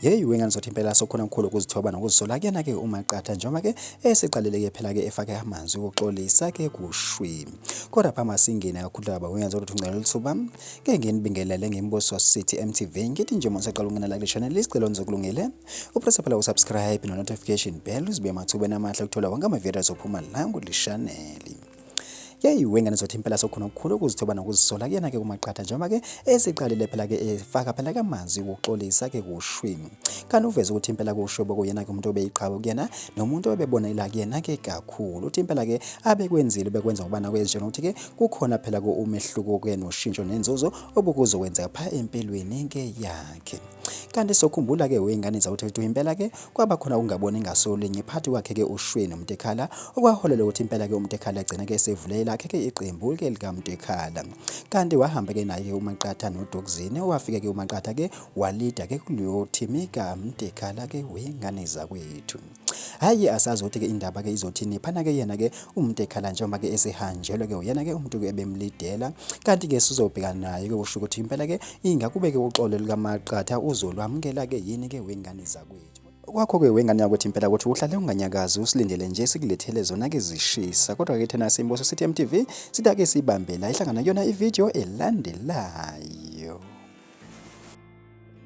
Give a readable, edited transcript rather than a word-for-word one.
Yeyi wengane zothi impela sokhona okukhulu ukuzithoba nokuzisola kuyena ke uMaqatha njengoba ke esiqalile ke phela ke efake amanzi ukuxolisa ke kushwi. Kodwa phama singene kakhulu laba wengane zothi ungcela lithuba ke nginibingelele ngimbuso City MTV ngithi nje manje qala ungena like channel isicelo nizokulungile upress phela usubscribe no notification bell uzibe mathubeni amahle ukuthola wonke ama videos ophuma la ku channel. Yeyi wengane zothi impela sokhona okukhulu ukuzithoba nokuzisola kuyena ke uMaqatha njengoba ke esiqalile phela ke efaka phela ke amanzi ukuxolisa ke kushwi. Kanti uveze ukuthi impela kushwi bekuyena ke umuntu obeyiqhawe kuyena nomuntu obebonela kuyena ke kakhulu uthi impela ke abekwenzile bekwenza ubana kwezwe ukuthi ke kukhona phela ko umehluko ke noshintsho nenzuzo obukuzokwenza pha empilweni ke yakhe. Kanti sokhumbula ke wengane zawuthi impela ke kwaba khona ungaboni ngasolinye phakathi kwakhe ke uShwi noMtekhala okwaholela ukuthi impela ke uMtekhala agcina ke sevule lakhe ke iqembu ke lika Mtekhala. Kanti wahamba ke naye uMaqatha noDokuzini owafika ke uMaqatha ke walida ke kuleyo team ka Mtekhala ke wengane zakwethu. Hayi asazi ukuthi ke indaba ke izothini phana ke yena ke uMtekhala njengoba ke esehanjelwe ke uyena ke umuntu ke ebemlidela. Kanti ke sizobhekana naye ke usho ukuthi impela ke ingakube ke uxolo lika Maqatha uzolwamukela ke yini ke wengane zakwethu. Kwakho ke wengane yakwethu impela ukuthi uhlale unganyakazi usilindele nje sikulethele zona ke zishisa kodwa ke thina simbuso City MTV sitake sibambe la ihlangana yona ivideo elandelayo.